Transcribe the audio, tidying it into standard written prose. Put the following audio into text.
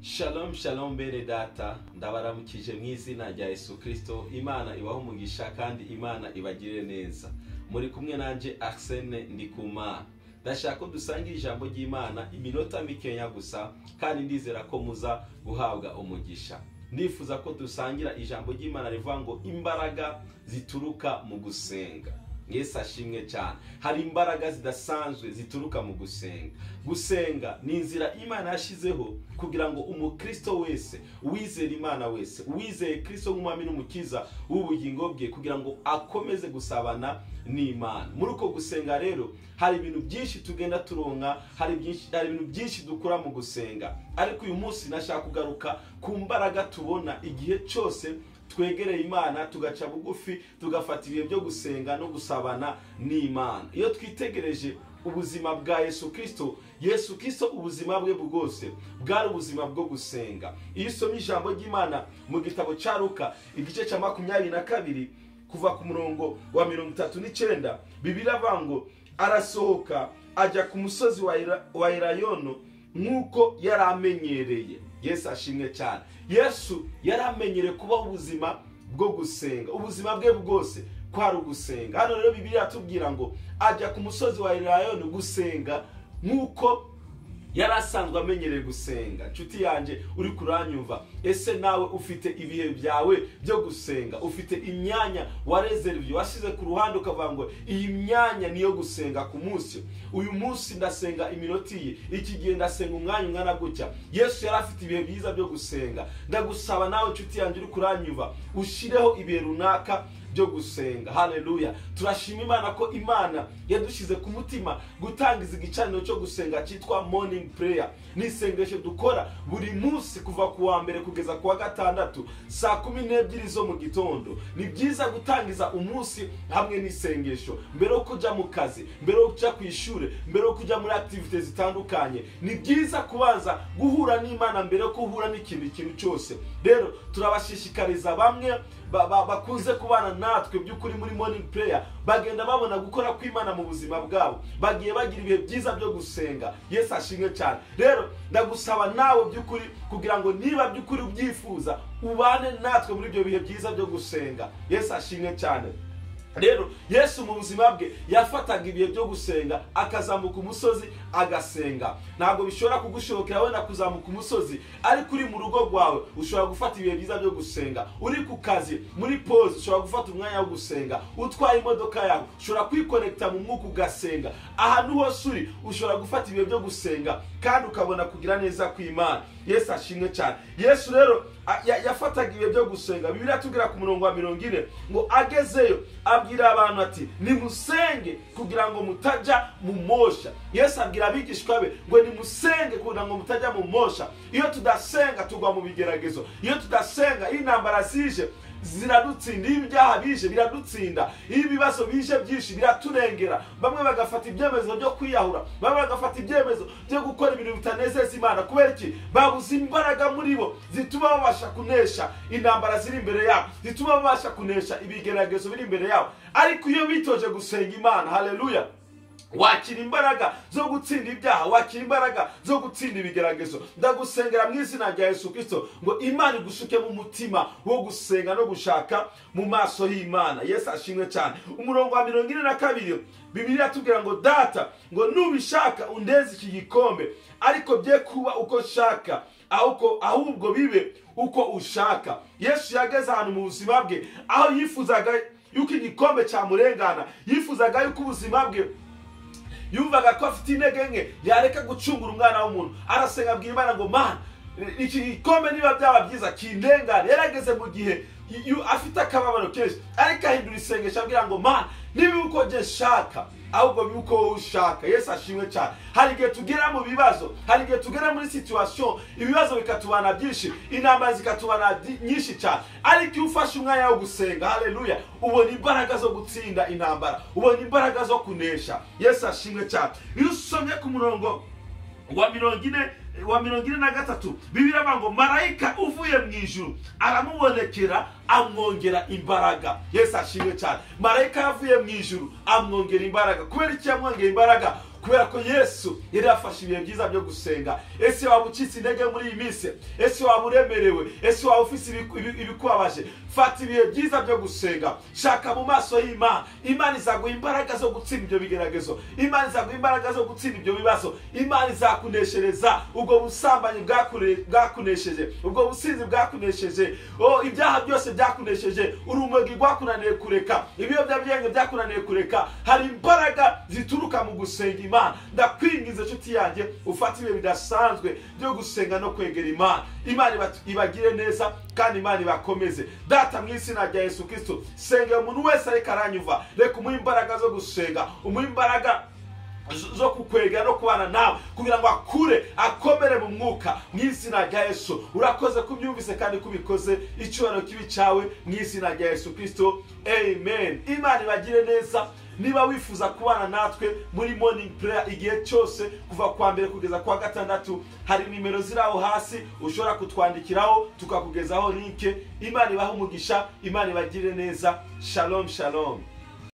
Shalom shalom bene data, ndabaramukije mu izina rya Yesu Kristo. Imana ibahe umugisha kandi Imana ibagirire neza. Muri kumwe nanje Arsene Ndikumana. Ndashaka ko dusangira ijambo ry'Imana iminota mikeya gusa, kandi ndizera ko muza guhabwa umugisha. Ndifuza ko dusangira ijambo ry'Imana rivuga ngo imbaraga zituruka mu gusenga. Yesu ashimwe cyane. Hari imbaraga zidasanzwe zituruka mu gusenga. Gusenga ni inzira Imana yashizeho kugira ngo umukristo wese, uwizera Imana wese, uwizeye Kristo nk'umwami n'umukiza w'ubugingo bwe, kugira ngo akomeze gusabana n'Imana. Muri uko gusenga rero hari ibintu byinshi tugenda turonka, hari ibintu byinshi dukura mu gusenga. Ariko uyu munsi nashaka kugaruka ku mbaraga tubona igihe cyose twegereye Imana, tugaca bugufi, tugafata ibihe byo gusenga no gusabana n'Imana. Iyo twitegereje ubuzima bwa Yesu Kristo, Yesu Kristo ubuzima bwe bwose bwari ubuzima bwo gusenga. Iyo usomye ijambo ry'Imana mu gitabo cya Luka igice cya 22 kuva ku murongo wa 39, Bibiliya ivuga ngo arasohoka ajya ku musozi wa Elayono nk'uko yari amenyereye. Yesu ashimwe cyane. Yesu yari amenyereye kuba ubuzima bwo gusenga, ubuzima bwe bwose kwari ugusenga. Hano rero Bibiliya iratubwira ngo ajya ku musozi wa Elayono gusenga nk'uko yari asanzwe amenyereye gusenga. Nshuti yanjye uri kuranyumva, ese nawe ufite ibihe byawe byo gusenga? Ufite imyanya warezervye, wasize ku ruhande ukavuga ngo iyi myanya niyo gusenga ku munsi, uyu munsi ndasenga iminota iyi, iki gihe ndasenga umwanya ungana gutya. Yesu yari afite ibihe byiza byo gusenga. Ndagusaba nawe nshuti yanjye uri kuranyumva, ushireho ibihe runaka byo gusenga. Haleluya. Turashima Imana ko Imana yadushize ku mutima gutangiza igicaniro cyo gusenga cyitwa morning prayer. Ni isengesho dukora buri munsi kuva ku wa mbere kugeza ku wa gatandatu saa 12 zo mu gitondo. Ni byiza gutangiza umunsi hamwe n'isengesho mbere yo kujya mu kazi, mbere yo kujya ku ishuri, mbere yo kujya muri activities zitandukanye. Ni byiza kubanza guhura n'Imana mbere yo guhura n'ikindi kintu cyose. Rero turabashishikariza bamwe bakunze kubana natwe by'ukuri muri morning prayer, bagenda babona gukora kw'Imana mu buzima bwabo, bagiye bagira ibihe byiza byo gusenga. Yesu ashimwe cyane. Rero ndagusaba nawe by'ukuri kugira ngo niba by'ukuri ubyifuza ubane natwe muri ibyo bihe byiza byo gusenga. Yesu ashimwe cyane. Rero Yesu mu buzima bwe yafataga ibihe byo gusenga, akazamuka umusozi agasenga. Ntabwo bishobora kugushobokera wenda kuzamuka umusozi, ariko uri mu rugo rwawe ushobora gufata ibihe byiza byo gusenga. Uri ku kazi muri pause ushobora gufata umwanya wo gusenga. Utwaye imodoka yawe ushobora kwikonekta mu mwuka ugasenga. Ahantu hose uri ushobora gufata ibihe byo gusenga kandi ukabona kugira neza kw'Imana. Yesu ashimwe cyane. Yesu rero yafataga ibihe byo gusenga. Bibiliya itubwira ku murongo wa 40 ngo agezeyo abwira abantu ati nimusenge kugira ngo mutajya mu mosha. Yesu abwira abigishwa be ngo nimusenge kugira ngo mutajya mu mosha. Iyo tudasenga tugwa mu bigeragezo. Iyo tudasenga intambara zije ziradutsinda, ibyaha bije biradutsinda, ibibazo bije byinshi biraturengera. Bamwe bagafata ibyemezo byo kwiyahura, bamwe bagafata ibyemezo byo gukora ibintu bitanezeza Imana. Kubera iki? Babuze imbaraga muri bo zituma babasha kunesha intambara ziri imbere yabo, zituma babasha kunesha ibigeragezo biri imbere yabo. Ariko iyo bitoje gusenga Imana, haleluya, wakira imbaraga zo gutsinda ibyaha, wakira imbaraga zo gutsinda ibigeragezo. Ndagusengera mu izina rya Yesu Kristo ngo Imana igusuke mu mutima wo gusenga no gushaka mu maso y'Imana. Yesu ashimwe cyane. Umurongo wa 42 Bibiliya itubwira ngo data, ngo nubishaka undeze iki gikombe, ariko bye kuba uko shaka, ahubwo bibe uko ushaka. Yesu yageze ahantu mu buzima bwe aho yifuzaga yuko igikombe cyamurengana, yifuzaga yuko ubuzima bwe, yumvaga ko afite intege nke yareka gucungura umwana w'umuntu. Arasenga abwira Imana ngo Mana, iki gikombe niba byaba byiza kindengane. Yarageze mu gihe afite akababaro kenshi, ariko ahindura isengesho abwira ngo Mana, niba uko nje nshaka, ahubwo bibe uko wowe ushaka. Yesu ashimwe cyane. Hari igihe tugera mu bibazo, hari igihe tugera muri situation, ibibazo bikatubana byinshi, intambara zikatubana nyinshi cyane. Ariko iyo ufashe umwanya wo gusenga, haleluya, ubona imbaraga zo gutsinda intambara, ubona imbaraga zo kunesha. Yesu ashimwe cyane. Iyo usomye ku murongo wa 43, Bibiliya ivuga ngo marayika uvuye mu ijuru aramubonekera amwongera imbaraga. Yesu ashimwe cyane. Marayika yavuye mu ijuru amwongera imbaraga. Kubera iki yamwongera imbaraga? Kubera ko Yesu yari yafashe ibihe byiza byo gusenga. Ese waba ucitse intege muri iyi minsi? Ese waba uremerewe? Ese waba ufise ibikubabaje? Fata ibihe byiza byo gusenga, shaka mu maso y'Imana. Imana izaguha imbaraga zo gutsinda ibyo bigeragezo, Imana izaguha imbaraga zo gutsinda ibyo bibazo, Imana izakuneshereza ubwo busambanyi bwakunesheje, ubwo businzi bwakunesheje, ibyaha byose byakunesheje, urumogi rwakunaniye kureka, ibiyobyabwenge byakunaniye kureka. Hari imbaraga zituruka mu gusenga Imana. Ndakwinginze nshuti yanjye, ufate ibihe bidasanzwe byo gusenga no kwegera Imana. Imana ibagire neza kandi Imana ibakomeze. Data mu izina rya Yesu Kristo, senga umuntu wese ariko aranyumva, reka umuhe imbaraga zo gusenga, umuhe imbaraga zo kukwegera no kubana nawe, kugira ngo akure akomere mu mwuka mu izina rya Yesu. Urakoze kubyumvise kandi kubikoze, icyubahiro kibi cyawe mu izina rya Yesu Kristo, amen. Imana ibagire neza. Niba wifuza kubana natwe muri morning prayer igihe cyose kuva kwa mbere kugeza kwa gatandatu, hari nimero ziri aho hasi ushobora kutwandikiraho tukakugezaho link. Imana ibahe umugisha, Imana ibagire neza. Shalom shalom.